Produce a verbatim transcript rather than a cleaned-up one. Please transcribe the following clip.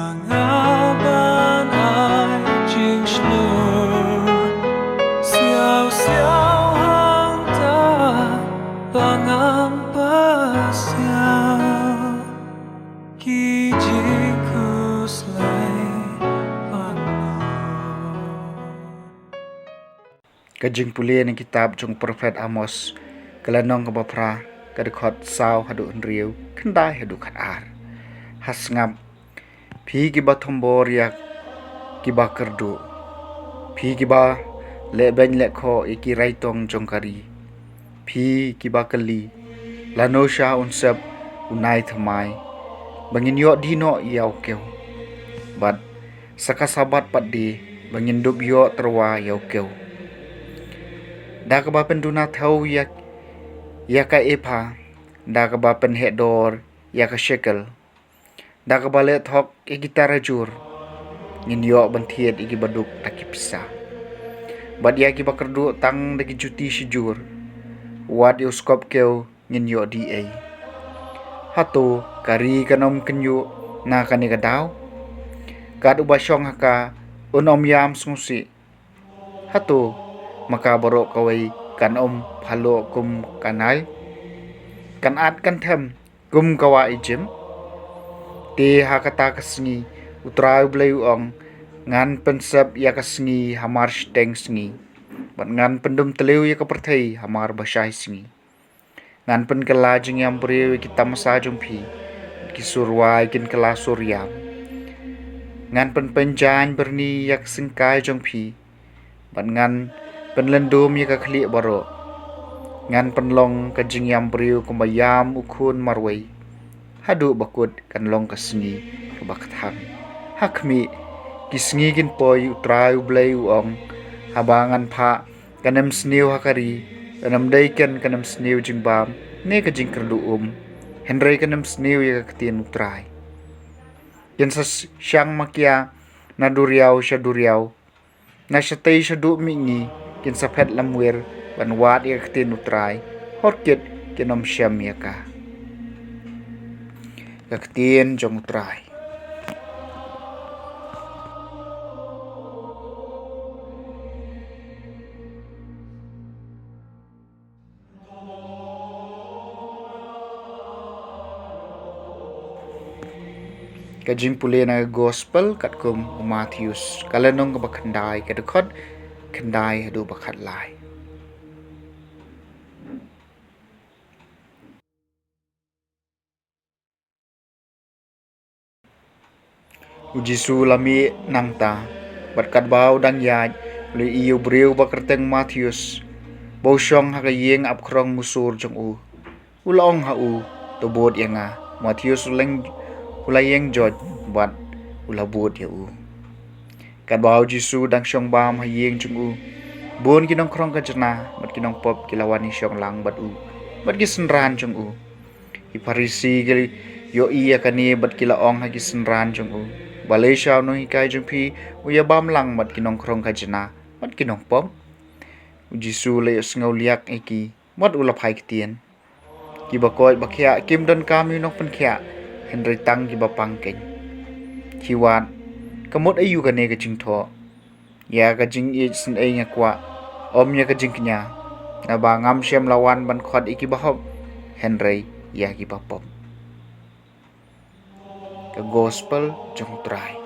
Nga ban ai jingshlur siaw siaw hangta ba ngam pasiaw ki jingkhuslai pangnud. Ka jingpule na kitab jong u prophet Amos, ka lynnong kaba phra, ka dkhot saw haduh hynriew, khyndai haduh khatar. Ha sngap, phi kiba thombor ïa kiba kyrduh, phi kiba lehbeiñ lehkhoh ïa ki raitong jong ka ri, phi kiba kylli, lano sha un sep u nai thymmai ba ngin ïoh die noh ïa u kew, bad sa ka Sabbath pat de ba ngin dup ïoh tyrwa ïa u kew. Da kaba pynduna thew ïa, ïa ka epha, da kaba pynheh dor ïa ka shekel, da kaba leh thok ïa ki tarajur, ngin ïoh ban thied ïa kiba duk da ki pisa, bad ïa kiba kyrduh tang da ki juti shijur. Wat ïa u skop kew ngin ïoh die ei. Hato ka ri kan ym kynjuh na kane ka daw? Kat uba shong ha ka un ym ïam sngewsih? Hato ma ka baroh kawei kan ym phaloh kum ka Nail? Kan at kan them kum ka wah Ijip? Te ha kata ka sngi U Trai U Blei u ong, ngan pynsep ïa ka sngi hamar shiteng sngi, bad ngan pyndum tliw ïa ka pyrthei hamar bashai sngi. Ngan pynkylla jingïam briew ïa ki tamasa jong phi, bad ki sur wai kin kylla sur ïam. Ngan pynpynjaiñ byrni ïa ka syngkai jong phi, bad ngan pynlyndum ïa ka khlieh baroh. Ngan pynlong ka jingïam briew kumba ïam u khun marwei, haduh ba kut kan long ka sngi kaba kthang. Ha khmih, ki sngi kin poi, U Trai U Blei u ong, haba ngan phah ka nemsniew ha ka ri, kan ym dei ken ka nemsniew jingbam ne ka jingkyrduh um, hynrei ka nemsniew ïa ka ktien U Trai. Kin sa shang makia na duriaw sha duriaw, na shatei shaduh mihngi, kin sa phet lamwir ban wad ïa ka ktien U Trai, hor kit kin ym shem ïa ka. Ka ktien jong U Trai. Ka jingpule na ka Gospel katkum u Mathaios, ka lynnong kaba khyndai, ka dkhot khyndai haduh ba khatlai. U Jisu u la mih nangta, bad katba u dang ïaid, u la ïohi ïa u briew ba kyrteng Mathaios, ba u shong ha ka ïing apkhrong musur jong u. U la ong ha u, "To bud ïa nga." Mathaios u la ïeng, u la ïeng joit, bad u la bud ïa u. Katba u Jisu u dang shong bam ha ïing jong u, bun ki nongkhrong khajna bad ki nongpop ki la wan ïashong lang bad u, bad ki synran jong u. Ki Pharisi ki la ïohi ïa kane bad ki la ong ha ki synran jong u, "Balei sha u nonghikai jong phi u ïabam lang bad ki nongkhrong khajna bad ki nongpop?" U Jisu u la ïohsngew liak ïa ki, bad u la phai ktien, "Kiba koit ba khiah kim donkam ïa u nongpynkhiah, hynrei tang kiba pang keiñ. Ki wad, ka mut aïu kane ka jingthoh? Ïa ka jingïeit sngewsih nga kwah, ym ïa ka jingkñia. Naba ngam shym la wan ban khot ïa kiba hok, hynrei ïa kiba pop." Ka Gospel jong U Trai.